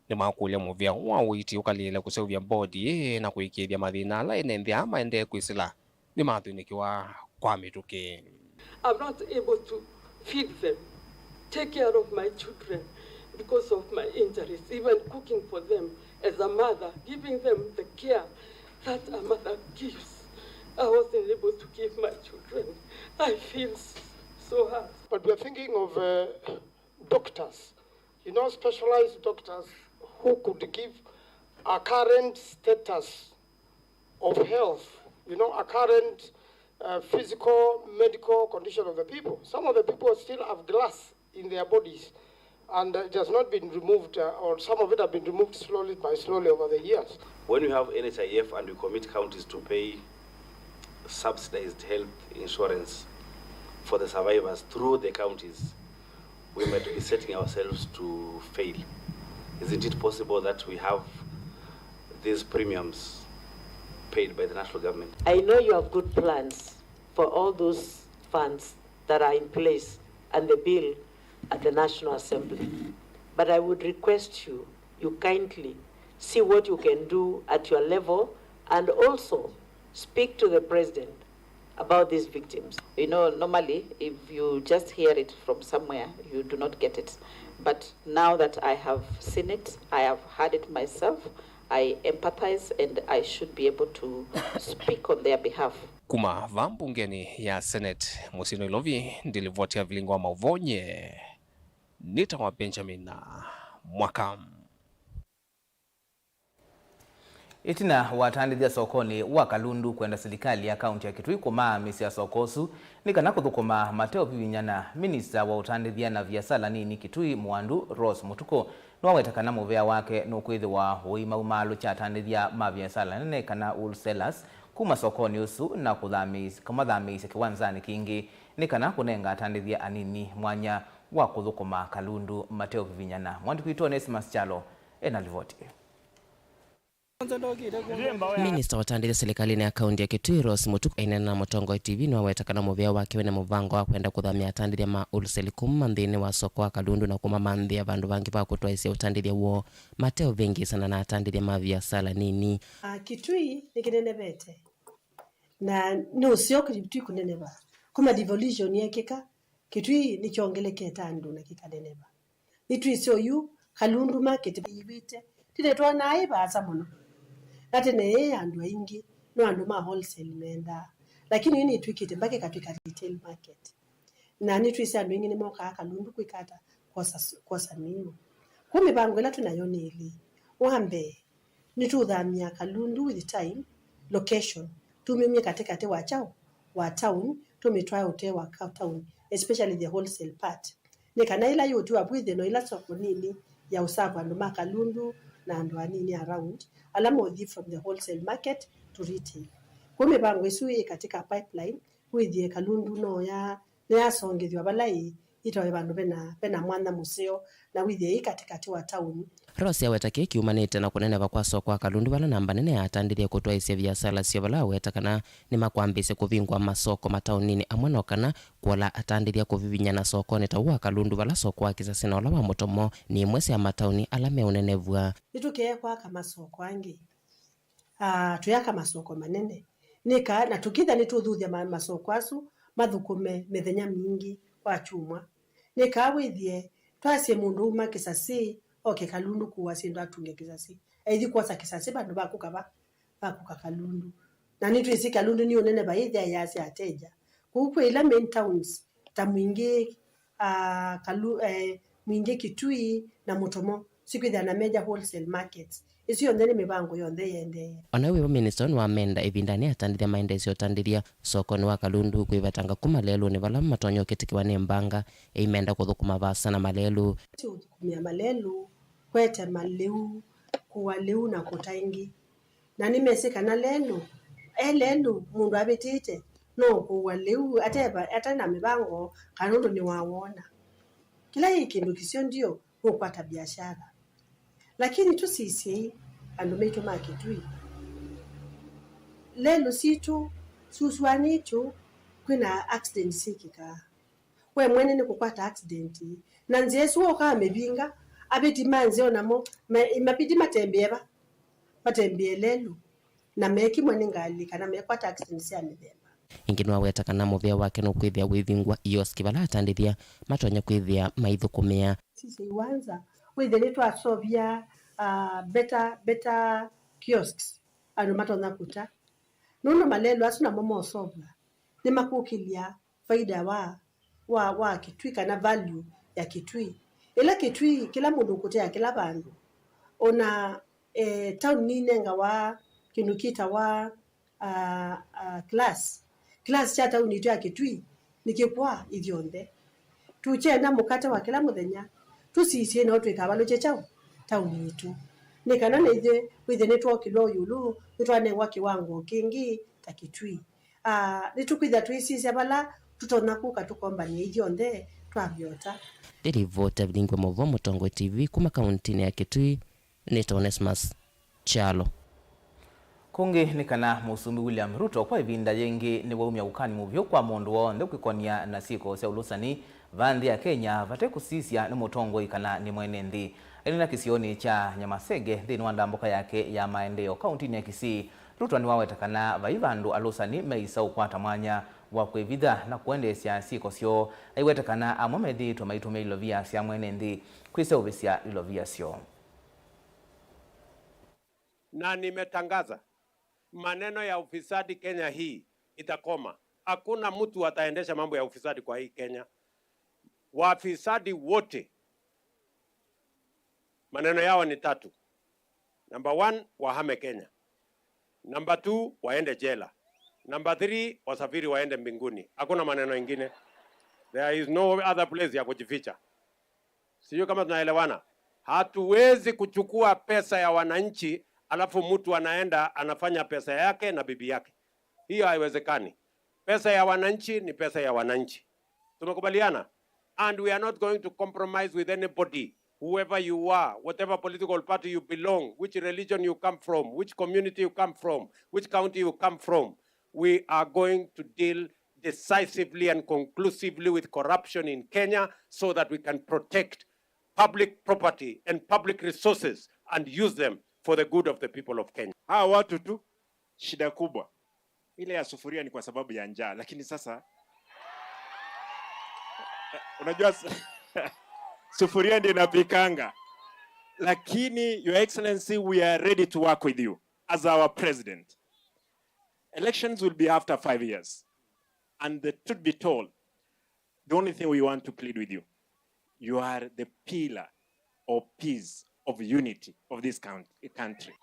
nĩmakũlya mũvĩa wa ũiiti ũkalĩle kũseũvya mbodi ĩĩ na kũĩkĩĩthya mathĩna ala ene nthĩ aa maendee kwĩsĩla nĩmathĩnĩkĩwa kwa mĩtũkĩ. I'm not able to feed them, take care of my children because of my injuries, even cooking for them as a mother, giving them the care that a mother gives. I wasn't able to give my children. I feel s-, so hard. But we are thinking of uh, doctors, you know, specialized doctors who could give a current status of health, you know, a current uh, physical, medical condition of the people. Some of the people still have glass in their bodies, and uh, it has not been removed, uh, or some of it have been removed slowly by slowly over the years. When we have N H I F and we commit counties to pay subsidized health insurance for the survivors through the counties, we might be setting ourselves to fail. Isn't it possible that we have these premiums paid by the national government? I know you have good plans for all those funds that are in place and the bill at the National Assembly. But I would request you, you kindly see what you can do at your level and also speak to the president about these victims. You know, normally, if you just hear it from somewhere, you do not get it. But now that I have seen it, I have heard it myself, I empathize and I should be able to speak on their behalf. Kuma vaa mbungeni ya Senate mũsyĩ Nairobi, ndilivoti ya vilingi wa mauvoo nye nĩtawa Benjamin Mwaka. Ĩtina wa atandĩthya sokonĩ wa Kalundu kwenda silikalĩ ya kaunti ya Kitui kũmaamĩsya soko ũsu nĩ kana kũthũkũma mateũvivinyana, minista wa ũtandĩthya na viasala nini Kitui Mwandu Rose Mũtukũ nĩwaweta kana mũvĩa wake nũkwĩthĩwa ũimaumalũkya atandĩthya ma viasala nene kana wholesalers kuma sokonĩ ũsu na kũthamĩĩs-, kũmathamĩĩsya kĩwanzanĩ kĩngĩ nĩ kana kũnenga atandĩthya anini mwanya wa kũthũkũma Kalundu mateũvivinyana. Mwandĩki witũ Onesmus Kyalo ena livoti. Minista wa ũtandĩthya silikalĩnĩ ya kaunti ya Kitui, Rose Mũtukũ, aineena na Mũtongoi T V, nĩwaweta kana mũvĩa wake wĩna mũvango wa kwenda kũthamya atandĩthya ma wholesale kuma nthĩnĩ wa soko wa Kalundu na kũmamanthĩa vandũ vangĩ va kũtwaĩsya ũtandĩthya woo mateũvĩngĩĩsana na atandĩthya ma viasala nini. Ah, Kitui nĩkĩnenevete na nĩ ũseo Kitui kũneneva. Kuma devolution yekĩka, Kitui nĩkyongelekete andũ na kĩkaneneva. Nĩtwĩsĩ oyu Kalundu market yĩvĩte. Tene twonaa ĩ vaasa mũno. Na tene ĩ andũ aingĩ no andũ ma wholesale mendaa. Lakini yu nĩtw'ĩkĩte mpaka ĩkatw'ĩka retail market. Na nĩtwĩsĩ andũ aingĩ nĩmokaa Kalundu kwĩka ata? Kwosa, kwosa mĩio. Kwoou mĩvango ĩla twĩ nayo nĩ ĩlĩ. Wa mbee, nĩtũũthamya Kalundu with time, location, tumĩumye katĩkatĩ wa kyaũ? Wa town, tũmĩtwae ũtee wa ka-, town, especially the wholesale part. Nĩ kana ĩla yũtiwa vu ĩthĩe no ĩla soko nini ya ũsavu andũ ma Kalundu na andũ anini around, ala mothi from the wholesale market to retail. Kwoou mĩvango ĩsu ĩ katika pipeline, wĩthĩe Kalundu no ya, nĩyasongethw'a vala ĩ, ĩtawe vandũ vena, vena mwanya mũseo, na wĩthĩe ĩ katĩkatĩ wa taoni. Rose aweta kĩĩ kiumanĩte na kũneneva kwa soko wa Kalundu vala namba nene ya atandĩthya kũtwaĩsya viasala syoo, vala aweta kana nĩmakwambĩĩsya kũvingũa masoko mataoninĩ amwe no kana kũola atandĩthya kũvivinyana sokonĩ ta ũũ wa Kalundu, vala soko wa Kĩsasĩ na ũla wa Mũtomo nĩ imwe sya mataoni ala meũnenevw'a. Nĩtũkee kwaka masoko angĩ. Aa, tũyaka masoko manene. Nĩ kaa, na tũkĩthĩa nĩtũũthuthya ma-, masoko asu mathũkũme mĩthenya mingĩ kwa kyumwa. Nĩ kaa wĩthĩe twasye mũndũ uma Kĩsasĩ oke Kalundu kũua syĩndũ atunge Kĩsasĩ. Aithi kwosa Kĩsasĩ vandũ va kũka va, va kũka Kalundu. Na nĩtwĩsĩ Kalundu nĩ ũnene vaĩthĩa yasya ateja. Kwoou kwĩ ila main towns ta Mwingĩ, ah, Kalu-, eh, Mwingĩ, Kitui na Mũtomo sikwĩthĩa na major wholesale markets. Ĩsu yonthe nĩ mĩvango yonthe ĩendee. O na wĩvo, minista ũũ nĩwamenda ĩvindanĩ atandĩthya maendeesye ũtandĩthya sokonĩ wa Kalundu kwĩvetanga kuma lelũnĩ vala matonya ũkĩtĩkĩwa nĩ mbanga ĩimenda kũthũkũma vaasa na malelũ. Ti ũthũkũmĩa malelũ, kwete malĩu, kũa lĩu na kũta ĩngĩ. Na nĩmesĩ kana lelũ, e lelũ, mũndũ avĩtĩte, no kũua lĩu, ateva-, ate na mĩvango, kana ũndũ nĩwawona. Kĩla ĩ kĩndũ kĩseo ndio, nũkwata biashara. Lakini tũsisyei, andũ maitũ ma Kitui. Lelũ sitũ, susuanĩtũ, kwĩna accident syĩkĩkaa. We mwene nĩ kũkwata accident. Na nzĩa ĩsu woka amĩvinga, avĩti ma nzĩa o namo, ma-, mavĩti matembee va? Matembee lelũ. Na meekimwe nĩ ngalĩ kana mekwata accident sya mĩthemba. Ĩngĩ nĩwaweta kana mũvĩa wake nũkwĩthĩa wĩvingũa ioski vala atandĩthya matonya kwĩthĩa maithũkũmĩa. Sisya iwanza, wĩthĩe nĩtwasovia, ah, better, better kiosks, andũ matonya kũta. Nũndũ malelũ asu namo mosovwa, nĩmakũkĩlya faida wa, wa, wa Kitui kana value ya Kitui. Ĩla Kitui, kĩla mũndũ ũkũtea kĩla vandũ. Ona, eh, tauni nĩnengawa kĩndũ kĩtawa, ah, ah, class. Class kya tauni itũ ya Kitui nĩkĩkwaa ithyonthe. Tũkyenda mũkate wa kĩla mũthenya, tũsisye no twĩkavalũkye kyaũ? Tauni itũ. Nĩ kana na ithyĩ wĩthĩe nĩtwokĩlwa ĩũlũ, nĩtwanengwa kĩwango kĩngĩ ta Kitui. Ah, nĩtũkwĩthĩa tũisisya vala tũtonya kũka tũkombanĩa ithyonthe twavyota. Ndĩlivota Vilingwe Mũvoo, Mũtongoi T V, kuma kauntinĩ ya Kitui, nĩtawa Onesmus Kyalo. Kũngĩ nĩ kana Mũsumbĩ William Ruto kwa ĩvinda yĩngĩ nĩwaumya ũkani mũvyũ kwa mũndũ w'onthe kwĩkonia na syĩko sya ũlũsani Vaa nthĩ ya Kenya vate kũsisya nĩ mũtongoi kana nĩ mwene nthĩ. Ainena kĩsionĩ kya Nyamasege nthĩnĩ wa ndambũka yake ya maendeeo kauntinĩ ya Kisii, Ruto nĩwaweta kana vai vandũ alũsani meĩsa ũkwata mwanya wa kwĩvitha na kũendeesya syĩko syoo, aiweta kana amwe methĩĩtwe maitũmĩa ilovia sya mwene nthĩ kwĩseũvĩsya ilovia syoo. Na nimetangaza, maneno ya ufisadi Kenya hii itakoma. Hakuna mtu ataendesha mambo ya ufisadi kwa hii Kenya. Wafisadi wote, maneno yao ni tatu. Number one, wahame Kenya. Number two, waende jela. Number three, wasafiri waende mbinguni. Hakuna maneno ingine. There is no other place ya kujificha. Sijui kama tunaelewana. Hatuwezi kuchukua pesa ya wananchi alafu mtu anaenda anafanya pesa yake na bibi yake. Hiyo haiwezekani. Pesa ya wananchi ni pesa ya wananchi. Tumekubaliana? And we are not going to compromise with anybody. Whoever you are, whatever political party you belong, which religion you come from, which community you come from, which county you come from, we are going to deal decisively and conclusively with corruption in Kenya so that we can protect public property and public resources and use them for the good of the people of Kenya. Hawa watu tu, shida kubwa. Ile ya sufuria ni kwa sababu ya njaa, lakini sasa, unajua, sufuria ndio inapikanga. Lakini, Your Excellency, we are ready to work with you as our president. Elections will be after five years. And the truth be told, the only thing we want to plead with you, you are the pillar or piece of unity of this coun-, country.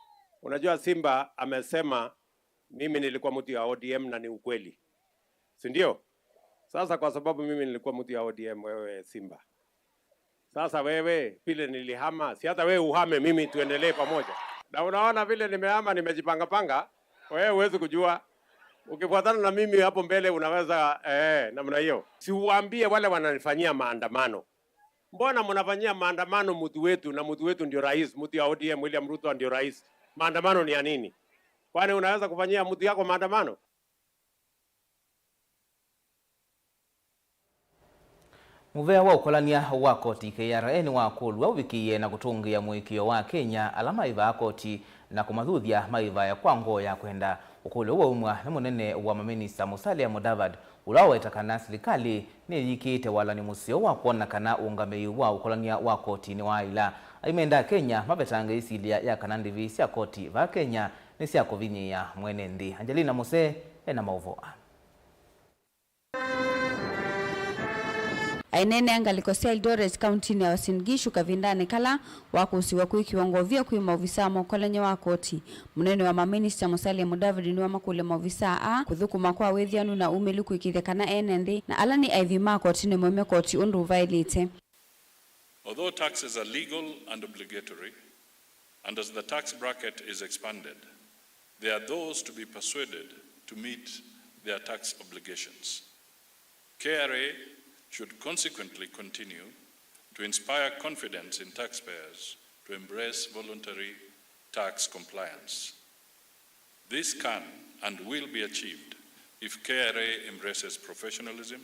Unajua, Simba amesema, "Mimi nilikuwa mtu ya O D M na ni ukweli." Si ndio? Sasa kwa sababu mimi nilikuwa mtu ya O D M, wewe Simba, sasa wewe, vile nilihama, si hata wewe uhame, mimi tuendelee pamoja. Na unaona vile nimehama, nimejipanga panga, wewe huwezi kujua. Ukifuatana na mimi hapo mbele, unaweza, eh, namna hiyo. Si uwaambie wale wananifanyia maandamano. Mbona mnafanyia maandamano mtu wetu, na mtu wetu ndio rais, mtu ya O D M, William Ruto ndio rais? Maandamano ni ya nini? Kwani unaweza kufanyia mtu yako maandamano? Mũvea wa ũkolany'a wa koti K R A nĩwakũlw'a ũvikĩĩe na kũtũngĩĩa mũĩkĩĩo wa Akenya ala maĩvaa koti na kũmathuthya maĩvae kwa ngoo ya kwenda. Ũkũlyo ũũ waumw'a nĩ mũnene wa maminista Musalia Mudavadi, ũla waweta kana silikalĩ nĩyĩkĩĩte walany'o mũseo wa kwona kana ũũngamĩi wa ũkolany'a wa koti nĩwaaĩla. Aimenda Akenya mavetange ĩsilya ya kana ndĩvi sya koti vaa Kenya nĩ sya kũvinyĩĩa mwene nthĩ. Angelina Musee ena maũvoo aa. Aineenea ngalĩko sya Eldoret, kauntinĩ ya Uasin Gishu, kavindanĩ kala wakũsiw'a kwĩkĩwa ngovia kwĩ maovisaa ma ũkolany'a wa koti, mũnene wa maminista Musalia Mudavadi nĩwamakũlya maovisaa aa kũthũkũma kwa wĩthĩanu na umĩlu kũĩkĩĩthya kana ene nthĩ na ala nĩ aĩvi ma koti nĩmaumya koti ũndũ ũvaĩlĩte. Although taxes are legal and obligatory, and as the tax bracket is expanded, there are those to be persuaded to meet their tax obligations. K R A should consequently continue to inspire confidence in taxpayers to embrace voluntary tax compliance. This can and will be achieved if K R A embraces professionalism,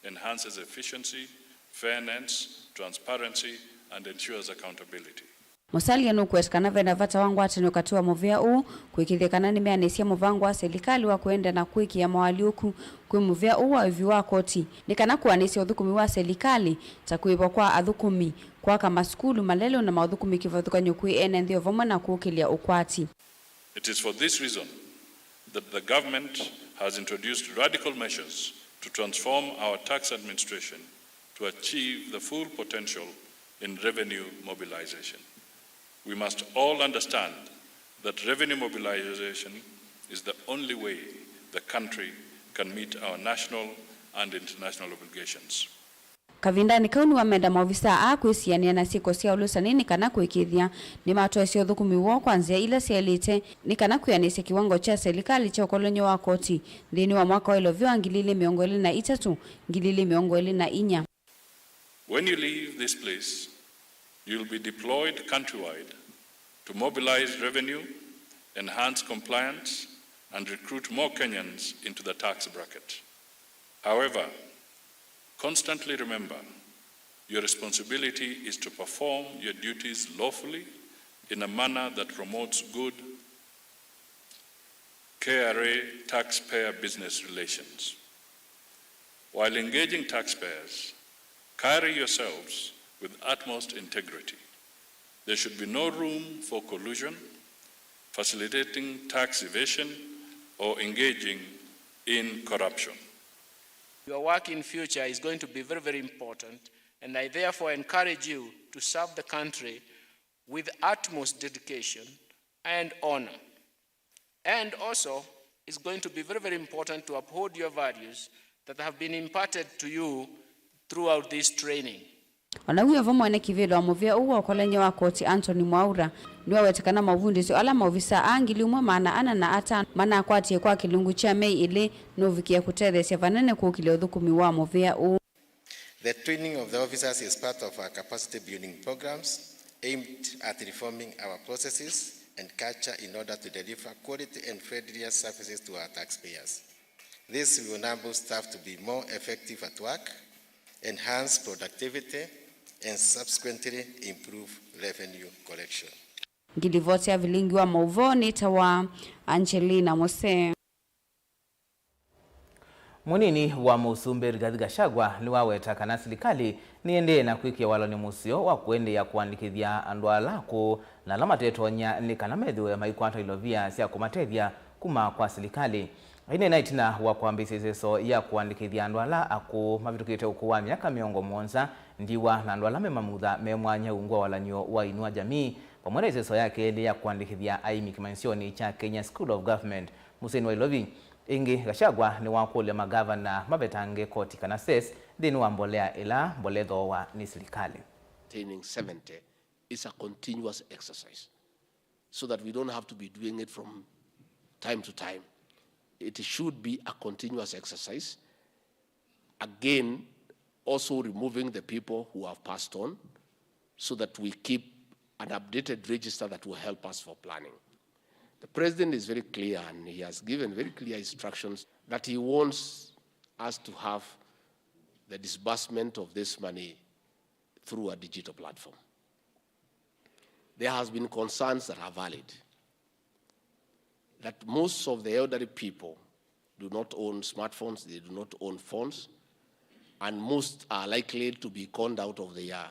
enhances efficiency, fairness, transparency, and ensures accountability. Musalia nũkũweta kana vena vata wa ngwatanĩo katĩ wa mũvĩa ũũ kũĩkĩĩthya kana nĩmeanĩsya mũvango wa selikalĩ wa kũendeea na kwĩkĩa moalyũku kwĩ mũvĩa ũũ wa ũĩvi wa koti nĩ kana kũanĩsya ũthũkũmi wa selikalĩ, ta kũĩva kwa athũkũmi, kwaka masukulu, malelũ, na maũthũkũmi kĩvathũkany'o kwĩ ene nthĩ o vamwe na kũkĩlya ũkwati. It is for this reason that the government has introduced radical measures to transform our tax administration to achieve the full potential in revenue mobilization. We must all understand that revenue mobilization is the only way the country can meet our national and international obligations. Kavindanĩ kau nĩwamenda maovisaa aa kwĩsianĩa na syĩko sya ũlũsani nĩ kana kũĩkĩĩthya nĩmatwaĩsya ũthũkũmi woo kwa nzĩa ila syaĩlĩte nĩ kana kwĩanĩsya kĩwango kya selikalĩ kya ũkolany'o wa koti nthĩnĩ wa mwaka wa ĩlovia wa ngili ilĩ mĩongo ĩlĩ na itatũ, ngili ilĩ mĩongo ĩlĩ na inya. When you leave this place, you'll be deployed countrywide to mobilize revenue, enhance compliance, and recruit more Kenyans into the tax bracket. However, Constantly remember, your responsibility is to perform your duties lawfully in a manner that promotes good K R A taxpayer business relations. While engaging taxpayers, carry yourselves with utmost integrity. There should be no room for collusion, facilitating tax evasion, or engaging in corruption. Your work in future is going to be very, very important, and I therefore encourage you to serve the country with utmost dedication and honor. And also, it's going to be very, very important to uphold your values that have been imparted to you throughout this training. O na wĩ o vo, mwene kĩvĩla wa mũvĩa ũũ wa ũkolany'a wa koti, Anthony Mwaura, nĩwaweta kana mavundĩsyo ala maovisaa aa ngili ĩmwe maana ana na atano manakwatie kwa kĩlungu kya myei ĩlĩ nũvikie kũtetheesya vanene kũkĩlya ũthũkũmi wa mũvĩa ũũ. The training of the officers is part of our capacity building programs aimed at reforming our processes and culture in order to deliver quality and friendlier services to our taxpayers. This will enable staff to be more effective at work, enhance productivity, and subsequently improve revenue collection. Ngilivoti ya vilingi wa mauvoo nĩtawa Angelina Mose. Mũnini wa mũsumbĩ Rigathi Gachagua nĩwaweta kana silikalĩ nĩendeee na kwĩkĩa walany'o mũseo wa kũendeea kũandĩkĩthya andũ ala akũũ na ala matetonya nĩ kana methĩwe maikwata ilovia sya kũmatethya kuma kwa silikalĩ. Aineena ĩtina wa kwambĩĩsya ĩseso ya kũandĩkĩthya andũ ala akũũ mavĩtũkĩte ũkũũ wa myaka mĩongo mũonza, ndiwa na andũ ala me mamutha me mwanya ungu wa walany'o wa Inua Jamii, vamwe na ĩseso ya kelĩ ya kũandĩkĩthya aĩmi kĩmanyĩsyonĩ kya Kenya School of Government mũsyĩnĩ wa Ilovi. Ĩngĩ, Gachagua nĩwakũlya magavana mavetange koti kana cess nthĩnĩ wa mbolea ĩla mbolea ĩthooawa nĩ silikalĩ. Maintaining seventy is a continuous exercise, so that we don't have to be doing it from time to time. It should be a continuous exercise. Again, also removing the people who have passed on, so that we keep an updated register that will help us for planning. The president is very clear, and he has given very clear instructions that he wants us to have the disbursement of this money through a digital platform. There has been concerns that are valid, that most of the elderly people do not own smartphones, they do not own phones, and most are likely to be conned out of their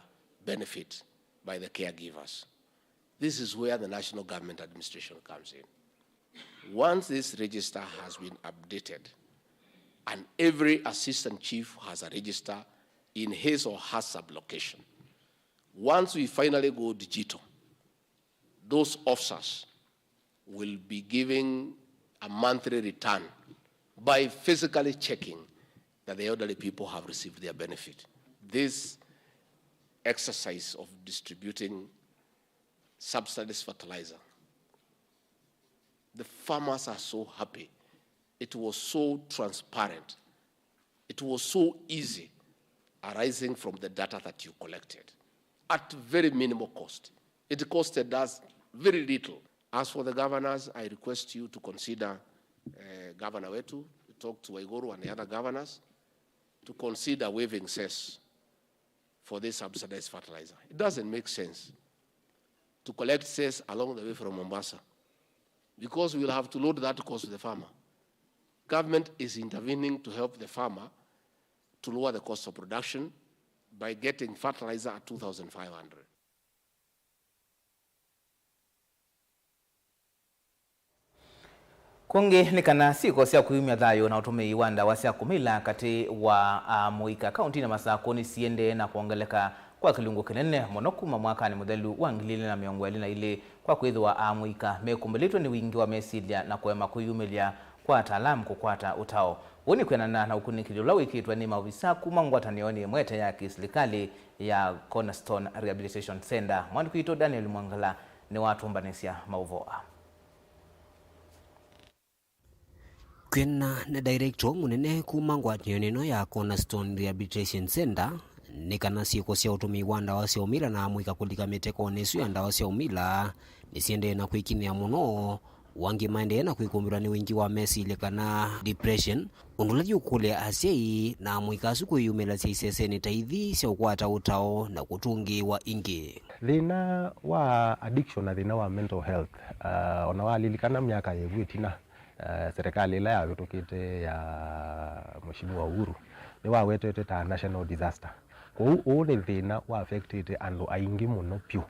benefit by the caregivers. This is where the national government administration comes in. Once this register has been updated, and every assistant chief has a register in his or her sub-location, once we finally go digital, those officers will be giving a monthly return by physically checking that the elderly people have received their benefit. This exercise of distributing subsidized fertilizer, the farmers are so happy. It was so transparent. It was so easy, arising from the data that you collected at very minimal cost. It costed us very little. As for the governors, I request you to consider, uh, Governor wetu, talk to Waiguru and the other governors to consider waiving cess for this subsidized fertilizer. It doesn't make sense to collect cess along the way from Mombasa, because we will have to load that cost to the farmer. Government is intervening to help the farmer to lower the cost of production by getting fertilizer at two thousand five hundred. Kũngĩ nĩ kana syĩko sya kwĩumya thayũ na ũtũmĩi wa ndawa sya kũmila katĩ wa amũika kauntinĩ ya Masakũ nĩsiendee na kwongeleka kwa kĩlungu kĩnene mũno kuma mwakanĩ mũthelu wa ngili ilĩ na mĩongo ĩlĩ na ilĩ, kwa kwĩthĩwa amũika mekũmbĩlĩtwe nĩ wingĩ wa mesilya na kũema kwĩyumĩlya kwa ataalamu kũkwata ũtao. Ũu nĩ kwĩanana na ũkunĩkĩli ũla wĩkĩtwe nĩ maovisa kuma ngwatanĩonĩ ĩmwe ĩte ya kĩsilikalĩ ya Cornerstone Rehabilitation Centre. Mwandĩki witũ Daniel Mwangala nĩwatũmbanĩsya maũvoo aa. Kwĩanana na director mũnene kuma ngwatanĩonĩ ĩno ya Cornerstone Rehabilitation Centre, nĩ kana syĩko sya ũtũmĩi wa ndawa sya ũmila na amũika kũlika mĩtekonĩ ĩsu ya ndawa sya ũmila nĩsiendee na kwĩkinyĩa mũno, O angĩ maendee na kwĩkũmbĩlwa nĩ wingĩ wa mesilya kana depression, ũndũ ũla ũyũkũlya asyai na amũika asu kwĩyumĩlasya isesenĩ ta ithi sya ũkwata ũtao na kũtũngĩĩwa ĩngĩ. Thĩna wa addiction na thĩna wa mental health, uh, ona walilikana myaka yĩvu ĩtina, uh, serikali ĩla yavĩtũkĩte ya Mheshimiwa Uhuru nĩwawetete ta national disaster. Kwoou ũũ nĩ thĩna wa affectĩte andũ aingĩ mũno vyũ.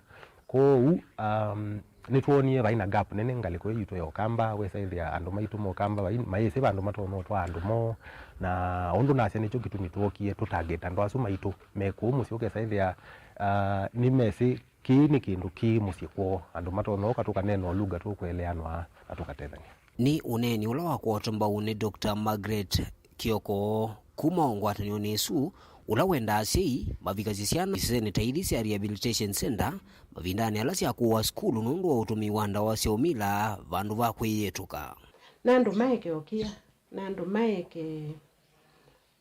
Kwoou, um, nĩtwonie vai na gap nene ngalĩko ĩĩ yitũ ya Ũkamba. Wesa ĩthĩa andũ maitũ ma Ũkamba vai-, mayĩsĩ vandũ matonya ũtwaa andũ moo, na ũndũ nasya nĩkyo kĩtumi twookie tũ target andũ asu maitũ me kũu mũsyĩ. Ũkesa ĩthĩa, uh, nĩmesĩ kĩĩ nĩ kĩndũ kĩ mũsyĩ kwoo, andũ matonya ũka tũkaneena lugha tũkũeleanwa na tũkatethany'a. Nĩ ũneeni ũla wakwatwa mbau nĩ Doctor Margaret Kioko kuma ũngwatanĩonĩ ĩsu, ũla wendaa asyai mavikasye syana isesenĩ ta ithi sya Rehabilitation Center mavindanĩ ala syakũwa sukulu nũndũ wa ũtũmĩi wa ndawa sya ũmila vandũ va kwĩyĩtũka. Na andũ maeke ũkĩa, na andũ maeke,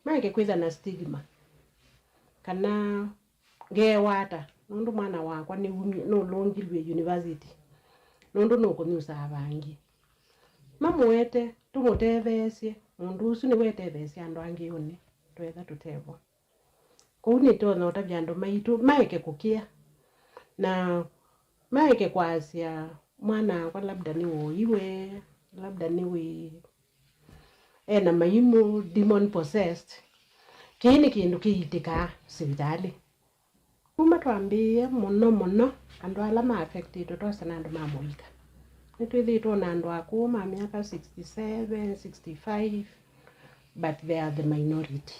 maeke kwĩtha na stigma, kana ngeewa ata nũndũ mwana wakwa nĩumie, nũlũngilw'e university nũndũ nũkũnyusaa vangi. Mamũete, tũmũtetheesye, mũndũ ũsu nĩwetetheesya andũ angĩ ũnĩ, twetha tũtevwa. Kwoou nĩtonya ũtavya andũ maitũ maeke kũkĩa, na maeke kwasya mwana wakwa labda nĩwooiwe, labda nĩwĩ ena maimũ, demon possessed. Kĩĩ nĩ kĩndũ kĩitĩkaa sivitalĩ. Kuma twambĩĩe mũno mũno, andũ ala ma affectĩtwe twasya na andũ ma mũika. Nĩtwĩthĩĩtwe na andũ akũũ ma myaka sixty seven, sixty five, but they are the minority.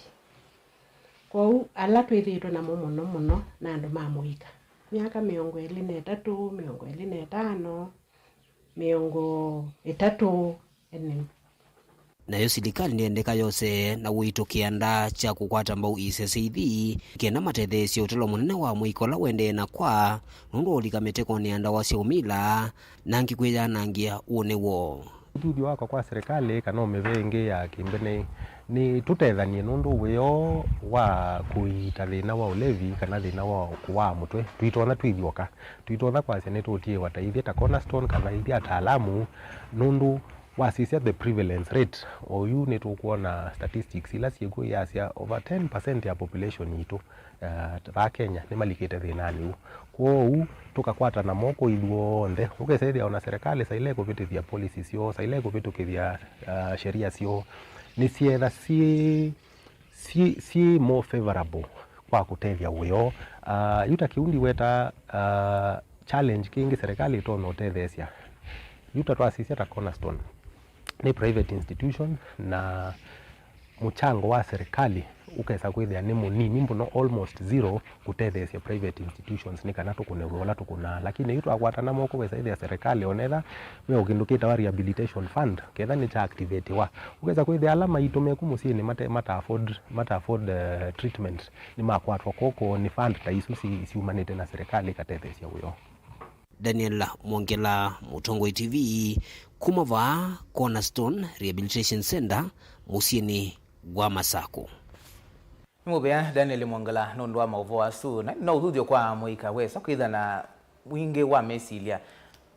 Kwoou ala twĩthĩĩtwe namo mũno mũno na andũ ma mũika, myaka mĩongo ĩlĩ na ĩtatũ, mĩongo ĩlĩ na ĩtano, mĩongo ĩtatũ ene. Nayo silikalĩ ndĩendeka yose na ũito kĩanda kya kũkwata mbau isese ithi, kenda matetheesye ũtalo mũnene wa mũika ũla ũendee na kwa, nũndũ wa ũlika mĩtekonĩ ya ndawa sya ũmila, na angĩ kwĩyanangĩa ũnĩ woo. Ũthuthyo wakwa kwa silikalĩ kana ũmĩvee ĩngĩ ya kĩmbene nĩ tũtethanie, nũndũ wĩoo wa kũiita thĩna wa ũlevi kana thĩna wa kũwaa mũtwe, tũitonya twĩthyoka. Tũitonya kwasya nĩtũũtiĩwa ta ithyĩ ta Cornerstone kana ithyĩ ataalamu, nũndũ wasisya the prevalence rate, oyu nĩtũkwona statistics ila syĩkw'o iasya over ten percent ya population yitũ, uh, va Kenya nĩmalikĩte thĩnanĩ ũũ. Kwoou tũkakwatana moko ithyonthe, ũkesethĩa ona serikali saile kũvĩtĩthya policy syoo, saile kũvĩtũkĩthya, uh, sheria syoo, nĩsyetha syĩ syĩ, syĩ more favorable kwa kũtethya wĩoo. Uh, yu ta kĩu ndiweta, uh, challenge kĩngĩ serikali ĩtonya ũtetheesya. Yu ta twasisya ta Cornerstone nĩ private institution, na mũchango wa serikali ũkesa kwĩthĩa nĩ mũnini mũno, almost zero, kũtetheesya private institutions nĩ kana tũkũne wĩa ũla tũkũnaa. Lakini yu twakwatana moko, wesa ĩthĩa serikali onetha ve o kĩndũ kĩtawa rehabilitation fund, ketha nĩ kya activate wa, ũkesa kwĩthĩa ala maitũ meku mũsyĩnĩ mate, mata afford, mata afford, eh, treatment, nĩmakwatwa kw'oko nĩ fund ta isu si, siumanĩte na serikali ikatetheesya wĩoo. Daniel Mwongela, Mũtongoi T V, kuma vaa Cornerstone Rehabilitation Center, mũsyĩnĩ wa Masakũ. Nĩ mũvea Daniel Mwongela nũndũ wa maũvoo asu, na no ũthuthyo kwa mũika wesa kwĩtha na wingĩ wa mesilya,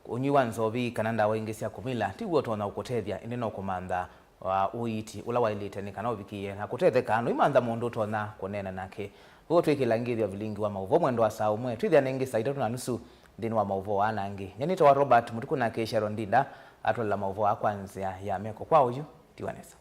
ũnywi wa nzovi, kana ndawa ingĩ sya kũmila, ti w'o ũtonya ũkũtethya, ĩndĩ no kũmantha wa ũiiti ũla waĩlĩte nĩ kana ũvikĩĩe na kũtetheka. Noimantha mũndũ ũtonya kũneena nake. Ũu twĩkĩla ngĩthyo vilingi wa maũvoo mwendo wa saa ũmwe. Twĩthĩane ĩngĩ saa itatũ na nusu nthĩnĩ wa maũvoo aa na angĩ. Nyie nĩtawa Robert Mũtuku, nake Sharon Ndinda atwalela maũvoo aa kwa nzĩa ya meko. Kwa oyu, tiwa nesa.